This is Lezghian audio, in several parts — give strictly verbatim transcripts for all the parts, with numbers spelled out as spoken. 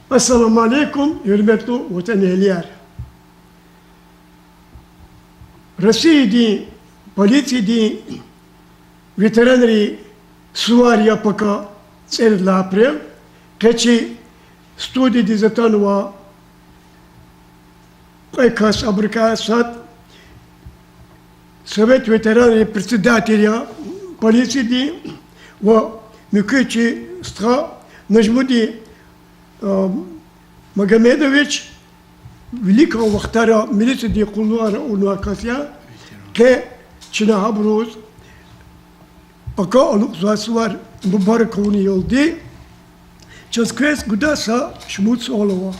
Ассаламу алейкум, гьуьрметлу ватанэгьлияр! Россиядин полициядин ветеранрин сувар я пака цӀерид лагьай апрел. Къе чи студиядиз атанва кьве кас, абурукай сад Совет ветеранрин председатель я полициядин ва муькуь чи стха Нажмудин Магомедович, виликан вахтара милициядин къуллугъар авунвай кас я. Къе чна гьабуруз пака алукьзавай сувар мубарак авунин ёлди, чаз квез гуда са шумуд суал ава.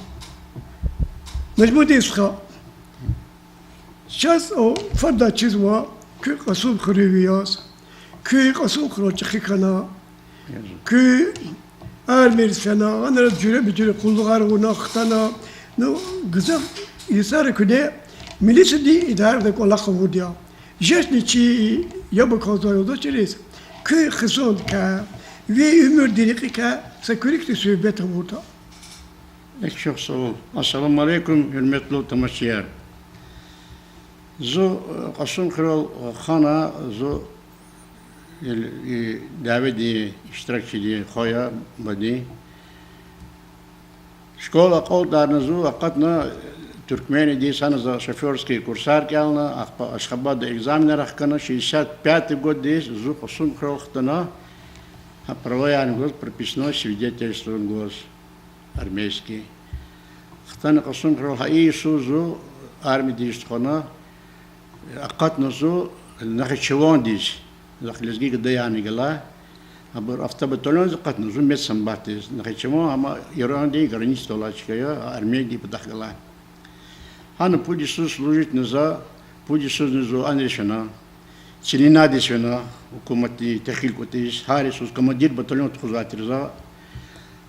Нажмудин стха, чаз фадай чизва, куьн Кьасумхуьруьви яз, куьн Кьасумхуьрел чӀехи хьана, куьн армиядиз фена, гьанра жуьреба жуьре къуллугъар авуна хтана, ну, гзаф йисара куьне милициядин идарада кӀвалах авурди я. Жедани чи яб акалзавай юлдашриз куь хизандикай, ви уьмуьрдин рекьикай са куь рикӀ тир суьгьбет авуртӀа. Эх, чухсагъул. Ассаламу алейкум, гьуьрметлу тамашачияр. Зун Кьасумхуьрел хана, зун и дяведин иштиракчидин хва я, бадин. Школа акьалтӀарна зун акъатна Туркменидиз, гьана за шофёрский курсар кӀелна, ахпа Ашхабадда экзаменар ахкана, шестьдесят пятый годдиз зун Кьасумхуьрел хтана, гьа праваярни гваз, прописной свидетельствони гваз, армейский. Хтана Кьасумхуьрел, гьа и йисуз зун армиядиз тухвана, акъатна зун Нахичевандиз, захъ лезги гадаярни галай, абур автобатальондиз акъатна зун медсанбатдиз, Нахичеван, амма Ирандин границада алай чка я, Армениядин патахъ галай. Гьана пуд йисуз служитьна за, пуд йисузни зун анриз фена, Целинадиз фена, гьукуматдин техил кӀватӀиз, гьар йисуз командир батальон тухузвай тир за.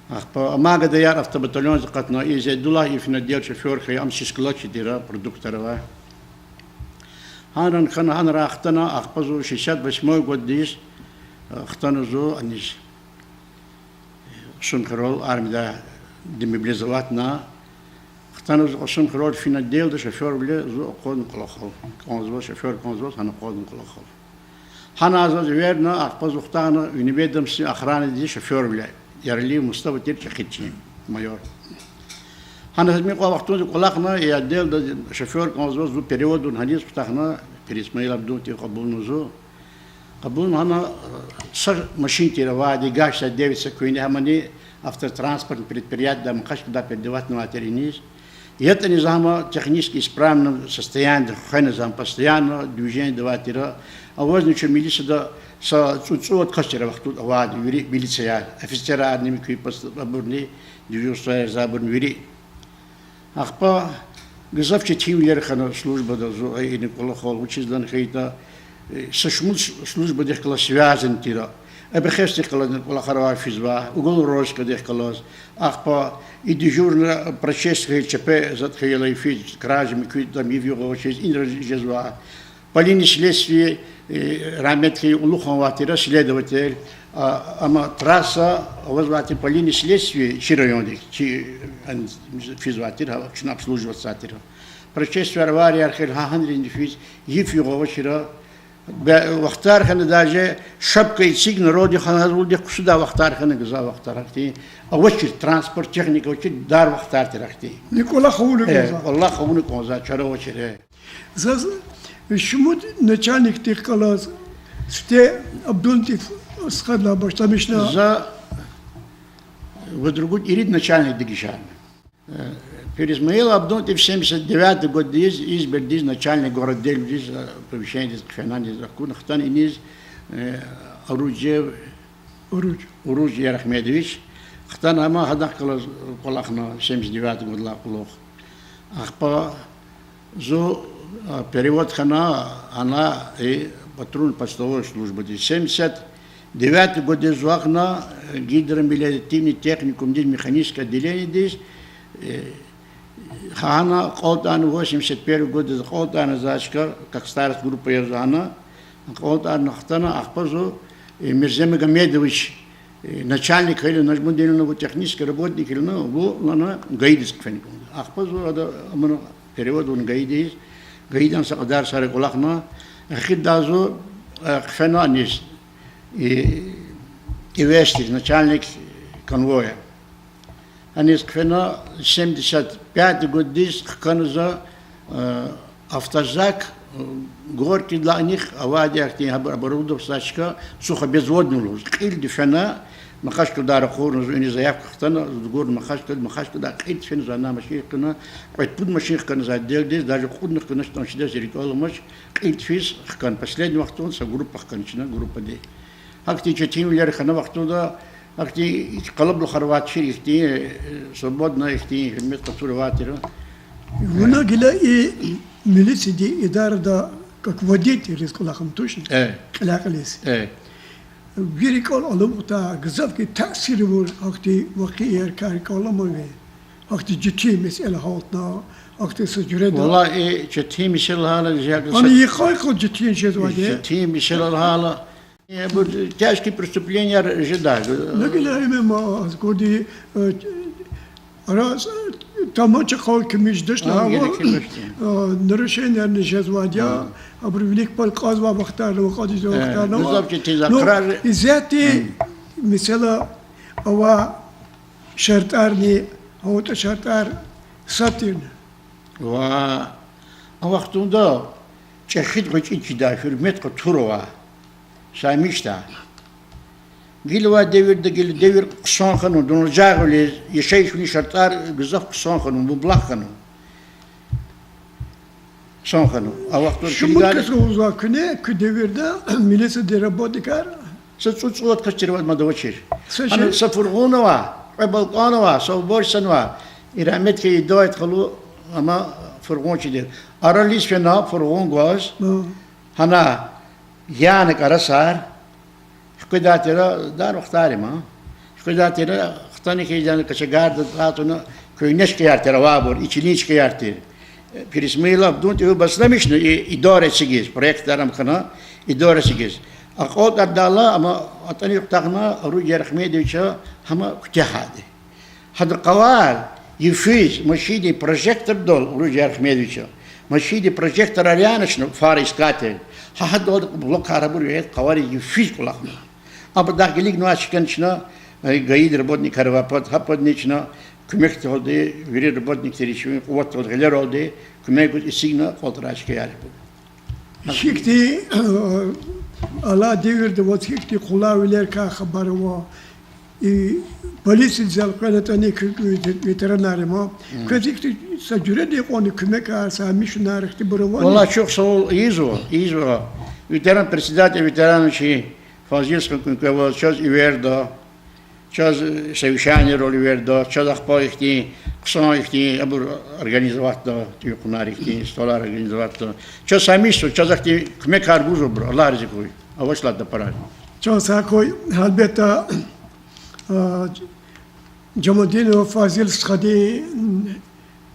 Ахпа амай гадаяр автобатальондиз акъатна, и Зейдуллагь, и финалди шофёр хьайи, ам сискаладчи тир, продуктар авай. Гьанран хьана, гьанрай хтана, ахпа зун шестьдесят восьмой годдиз хтана зун аниз, Кьасумхуьрел, армиядай демобилизоватьна. Хтана зун Кьасумхуьрел финалда шофёрвиле, зун акъвазна кӀвалахал. КӀанзаваз, шофёр кӀанзаваз, гьана акъвазна кӀвалахал. Гьанай заз эверна, ахпа зун хтана вневедомственной охранадиз шофёрвиле. Яралиев Мустафа тир чӀехи чин, майор. Гьана заз муькъвяй вахтунда кӀвалахна, и отделда шофёр кӀанзаваз, зун перевод авуна гьаниз кутахна, Пирисмаил Абдулатиев кьабулна зун. Кьабулна гьана, са машин тир авайди, ГАЗ сад девять са куьнни, гьамани автотранспортный предприятиедай, Махачкъаладай передаватьнавай тир иниз. ЯтӀани за гьам технически исправном состояниеда хвена, за гьам постоянно движениеда авай тир. Авазни чун милицияда са цӀуд-цӀувад кас тир а вахтунда авайди, вири милицияяр, офицерарни, муькуь пост-, абурни, дежурствояр, за абурни вири. Ахпа гзаф четинвилер хьана службада зун, и, ина кӀвалахал, вучиз лагьайтӀа, э, са шумуд с-, службадихъ галаз связан тир. МБХ-дихъ галаз кӀвалахар авай физва, уголовный розыскдихъ галаз. Ахпа и дежурный прочесть хьайи, ЧП затӀ хьайила, и физ, кража, муькуь там йиф-югъ авачиз, инра жезва. По линии следствия, э, рагьмет хьайи Улухан авай тир следователь, а, амма трасса авазвай тир по линии следствия чи райондик, чи, ан-, физвай тир, гьа, чна обслуживатьзавай тир. Прочесть аварияр хьайила, гьа гьанрини физ, йиф-югъ авачир. Бе-, вахтар хьана даже шапка эцигна, народни хьана гьазурдихъ ксудай вахтар хьана, гзаф вахтар ахьтин. Авачир транспорт, техника авачир, дар вахтар тир ахьтин. Ни кӀвалах авуна кӀанзава. КӀвалах авуна кӀанзава, чара авачир. Заз шумуд начальникдихъ галаз, сифте Абдулатиф стхадилай башламишна. За вад-ругуд ирид начальникдик ишарна. Пирисмаил Абдулатиф семьдесят девятый годдиз Избердиз начальник городдельдиз, повышениедиз хъфена, иниз акуна, хтана иниз, э, Оруджев Уруж. Уруж Ярахмедович. Хтана ам гьадахъ галаз кӀвалахна семьдесят девятый годлай кьулухъ. Ахпа зун, а, перевод хьана, ана, э, патрульно-постовой службадиз. Семьдесят девятый годдиз зун акьна, э, гидромелиоративный техникумдиз, механический отделениедиз, э, гьана акьалтӀайна, восемьдесят первый годдиз акьалтӀайна, за чка, как старший группа яз гьана акьалтӀайна, хтана, ахпа зун, э, Мирзе Магомедович Э, начальник хьайила, Нажмудинов, технический работник хьайила, ву лагьана ГАИдиз хъфена кӀанда. Ахпа зун ада, амуна перевод авуна ГАИдиз, ГАИдан са кьадар йисара кӀвалахна, эхирдай зун, э, хъфена аниз, и, и вестиз, начальник конвоя. Аниз хъфена, семьдесят пятый годдиз хкана за, э, автозак, э, Горькийдилай инихъ авайди ахьтин гьабур оборудовать ийизвай чка, сухобезводный лугьуз. Кьилди фена, Махачкъаладай ракъурна зун, иниз заявка хтана, зун гур Махачкъала, Махачкъаладай кьилди фена за ана машин хкана, кьвед-пуд машин хкана за отделдиз, даже кьудни хкана, чтан чидач, рикӀел аламач, кьилди физ хкана. Последний вахтунда са группа хкана чна, группади. Гьахьтин четинвилер хьана вахтунда, гьахьтин къалабулухар авай чир ихьтин, э, свободно ихьтин, гьуьрмет къачур авай тир. Вуна гила и милицияди идарада как водитель яз кӀвалахна тушни? Э. Кьиляй-кьилиз. Э. Ви рикӀел аламукьдай гзаф хьи таъсир авур гьахьтин вакъиаяр кар кӀвалахнава ви? Гьахьтин четин месэла гьалтна, гьахьтин са жуьреда. Валлагь, и четин месэла гьала жагьил са- Ана йикъай-йикъай четин жезвайди я. Четин месэла гьала. Э, бу тяжкие преступления жедай. Нагила именно аз гуди, э, раз, э, тамача къал кимиш дашна, А, гьава, герек кимиш. Э, нарушениеярни жезвайди я, А. абуру вилик пал кьазвай вахтарни, ва кьадиз Э, вахтарни ава. гзаф четин за Ну, къарар. исятда М. месэла ава шартӀарни, аватӀа шартӀар сад тирни. Ва а вахтунда чӀехиди гъвечӀиди чидай, гьуьрмет къачур авай, са мишта. Гила авай девирда гила девир хъсан хьанва, дуьньядиз жагъивилиз, яшайишунин шартӀар гзаф хъсан хьанва, мублагь хьанва. Хъсан хьанва. А вахтунда Шумуд килигайла кас лугьузва куьне, куь девирда милициядин работникар? Са цӀуд-цӀувад кас тир, вад мад авачир. Са Ана шей- са фургъун ава, кьве балкӀан ава, са уборщицани ава. И рагьметлу Гьидоят халу, амма фургъунчиди. Арализ фена фургъун гваз. Гьа. Гьана яна кӀарасар. Хкведай тир, дар вахтар я ма. Хкведай тир, хтана хьайиди яна кочегарда атӀана, куьгьне чкаяр тир авайбур, и чилин чкаяр тир. Пирисмаилов Абдун-тӀуьгъуьб басламишна и идара эцигиз, проектар ам хьана, идара эцигиз. АкьалтӀардай, амма атӀани юкъ тахьана, Уруж Ярахмедовича гьам куьтягьайди. Гьадан къавар йифиз машиндин прожектордал, Уруж Ярахмедовича, машиндин прожекторар яна чна, фароискатель. Гьа, гьадалди блокар абур вегьез къавариз йифиз кӀвалахна. Абурухъ гилигнавай чкани чна, э, ГАИдин работникар ава пад, гьа падни чна куьмекдалди, вири работникри чи къуватдалди, гъилералди куьмек гуз эцигна кьалтӀарай чкаяр ибур. Гьихьтин, э, алай девирда ваз гьихьтин къулайвилерикай хабар ава? И полициядиз элкъвена ятӀани куь, куь ветеранар я ма. Квез гьихьтин са жуьредин кьванни куьмекар, са мишунар ихьтинбур авани? Валлагь, чухсагъул ийизва, ийизва. Ветеран, председатель ветеранов чи Фазил стха куьн квеваз чаз иверда, чаз, э, совещаниерал иверда, чаз ахпа ихьтин, хъсан ихьтин абур организоватьда, тӀуьн-хъунар ихьтин, столар организоватьда. Чаз са мишзава, чаз ахьтин куьмекар гузвайбур, Аллагь рази хьуй. Авач лагьайди тапарар. Чан сагъ хьуй, гьелбетда, а, Жамадинов Фазил стхадин, м,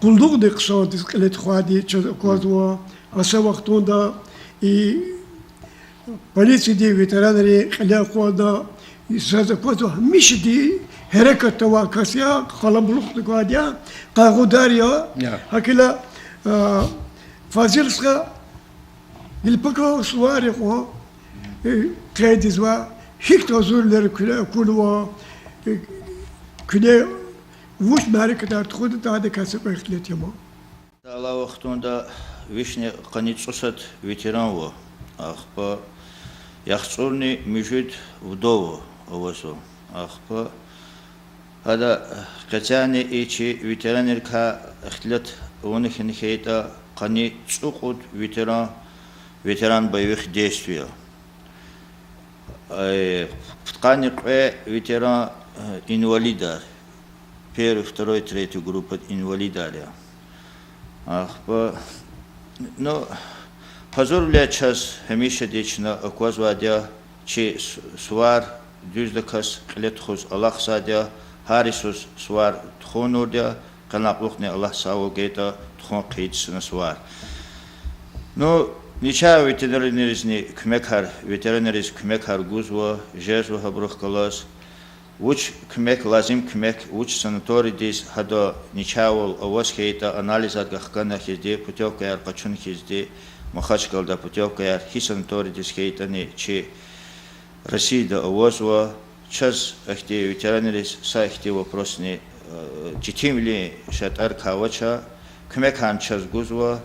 къуллугъдин хъсандиз кьиле тухвайди чаз аквазва, а са вахтунда и полициядин ветеранрин кьиле акъвазна, заз аквазва, гьамишди гьерекатда авай кас я, къалабулух гвайди я, къайгъудар я. Я. ГьакӀ хьайила, а, Фазил стха, гила пака суварин кьван, э, къейд ийизва, гьихьтин гьазурвилер куьне акунва, э, куьне вуч мярекатар тухуда, тадакай са кьве ихтилат я ма. Алай вахтунда вишни къанни цӀусад ветеран ава, ахпа яхцӀурни муьжуьд вдова авазва, ахпа гьада къецяйни и чи ветеранрикай ихтилат авуна хьайитӀа, къанни цӀукьуд ветеран, ветеран боевых действий я. Э, пудкъанни кьве ветеран, э, инвалидар, первый, второй, третий группа инвалидар я. Ахпа, ну, гьазурвиле чаз гьамишади чна аквазвайди я, чи с-, сувар дуьздаказ кьиле тухуз алахъзавайди я, гьар йисуз сувар тухунурди я, къенлай кьулухъни Аллагь сагъвал гайитӀа тухун хъийида чна сувар. Ну, нича ветеранризни куьмекар, ветеранриз куьмекар гузва, жезва гьабурухъ галаз. Вуч куьмек, лазим куьмек, вуч санаторийдиз гьада начагъвал аваз хьайитӀа, анализар гахкана хьизди, путёвкаяр къачуна хьизди, Махачкъалада путёвкаяр гьи санаторийдиз хьайитӀани чи Россияда авазва. Чаз ахьтин ветеранриз са ихьтин вопросни, э, четинвилин шартӀарикай авач, куьмекарни чаз гузва,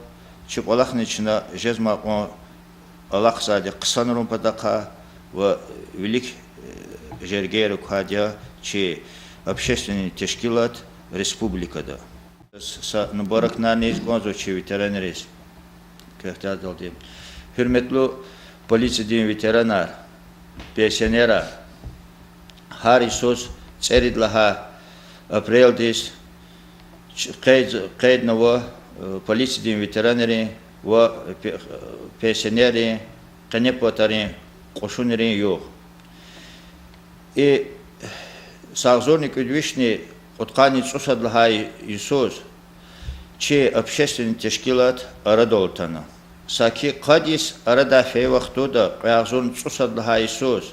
чи кӀвалахни чна жезмай кьван алахъзавайди хъсанарун патахъай ва вилик, э, жергейра квайди я чи общественный тешкилат республикада. Са мубаракнаманиз кӀанзава чи ветеранриз. Квехтадалди. Гьуьрметлу полициядин ветеранар, пенсионерар, гьар йисуз цӀерид лагьай апрелдиз ч-, къейд-, къейднава, э, полициядин ветеранрин ва пе-, пенсионеррин, къенепатарин кьушунрин югъ. И агъзурни кӀуьд вишни кьудкъанни цӀусад лагьай йисуз чи общественный тешкилат арадал атана. Саки къад йис арадай фейи вахтунда кьве агъзурни цӀусад лагьай йисуз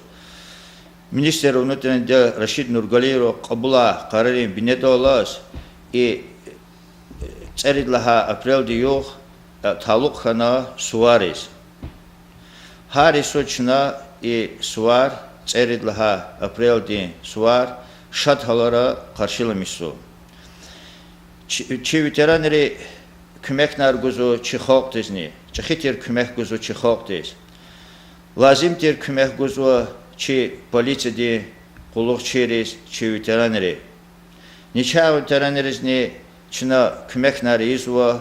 министр внутренних дел Рашид Нургалиева кьабулай къарарин бинедаллаз и цӀерид лагьай апрелдин югъ, э, талукь хьана сувариз. Гьар йисуз чна и сувар, цӀерид лагьай апрелдин сувар шад гьалара къаршиламишзава. Чи, чи ветеранри куьмекнар гузва чи халкьдизни, чӀехи тир куьмек гузва чи халкьдиз. Лазим тир куьмек гузва чи полициядин къуллугъчийриз чи ветеранри. Начагъ ветеранризни чна куьмекнар ийизва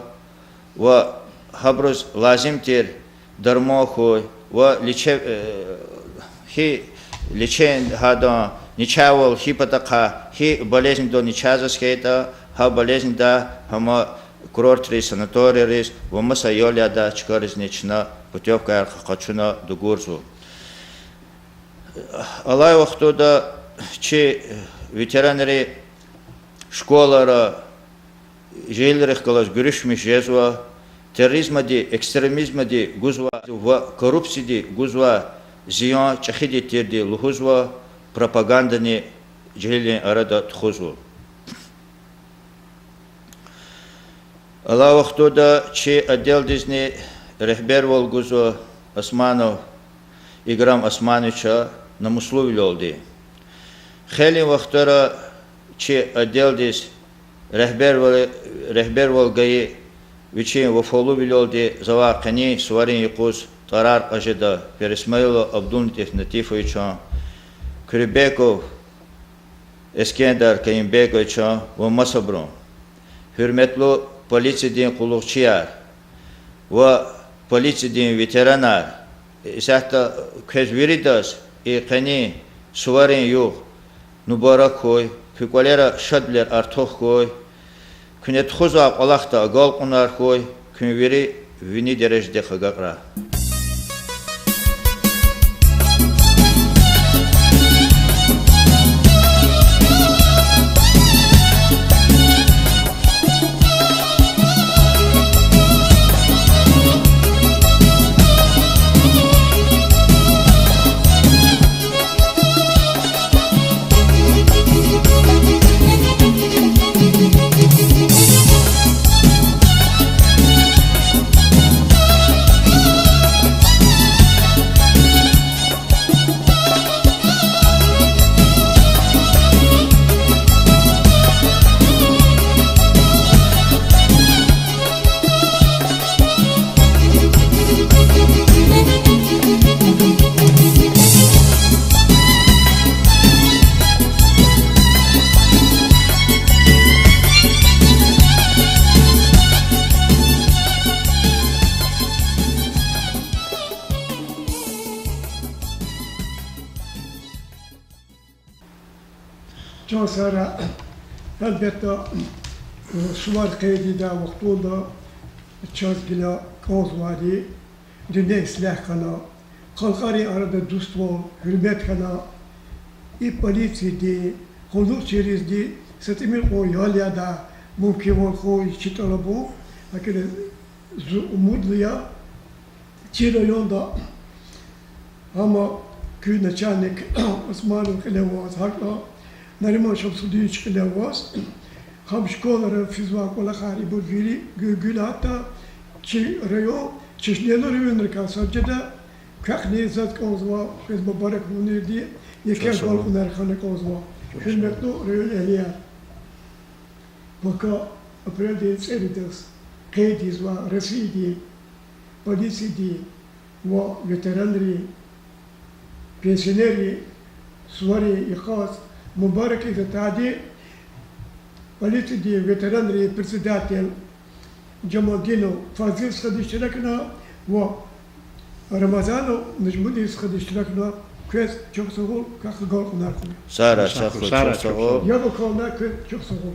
ва гьабуруз лазим тир дарман хьуй ва лече-, э, гьи лечен гьадан начагъвал, гьи патахъай, гьи болезньдал начагъ жез хьайитӀа, гьа болезньдай гьам курортрин санаторийриз ва маса ял ядай чкайризни чна путёвкаяр къа-, къачуна дугурзава. Алай вахтунда чи ветеранри школайра, жегьилрихъ галаз гуьруьшмиш жезва, терроризмади, экстремизмади гузвай ва коррупцияди гузвай зиян чӀехиди тирди лугьузва, пропагандани жегьилрин арада тухузва. Алай вахтунда чи отделдизни регьбервал гузва Османов Играм Османовича намуслувилелди. Хейлин вахтара чи отделдиз регьбервал, регьбервал гайи вичин вафалувилелди завай къенин суварин юкъуз тӀварар кьаз жеда Пересмаилов Абдуллатиф Натифовичан, Куьребеков Эскендер Каюмбековичан ва масабурун. Гьуьрметлу полициядин къуллугъчияр ва полициядин ветеранар, исятда квез виридаз и къенин суварин югъ мубарак хьуй, куь кӀвалера шадвилер артух хьуй, куьне тухузвай кӀвалахда агалкьунар хьуй, куьн вири вини дережадихъ агакьрай. Чан сагърай, гьелбетда, сувар къейд ийидай вахтунда чаз гила кӀанзавайди дуьнья ислягь хьана, халкьарин арада дуствал, гьуьрмет хьана, и полициядин къуллугъчийризни са тӀимил кьван ял ядай мумкинвал хьуй чи тӀалабун. ГьакӀ хьайила зун умудлу я, чи районда гьам куь начальник Османов кьиле аваз гьакӀ я, Нариман Шамсудинович, кьиле ваз. Гьам школара физвай кӀвалахар ибур вири гуьгуьл ятӀа, чи район чешнелу районрикай сад жеда, квехъни заз кӀанзава квез мубарак авунирди, еке агалкьунар хьана кӀанзава. Гьуьрметлу район эгьлияр, пака апрелдин цӀеридаз къейд ийизвай Россиядин полициядин ва ветеранрин, пенсионеррин суварин йикъаз мубарак ийиз атайди полициядин ветеранрин председатель Жамалдинов Фазил стхади иштиракна ва Рамазанов Нажмудин стхади иштиракна. Квез чухсагъул, квехъ агалкьунар хьуй. Сагърай, чухсагъул. Яб акална квез, чухсагъул.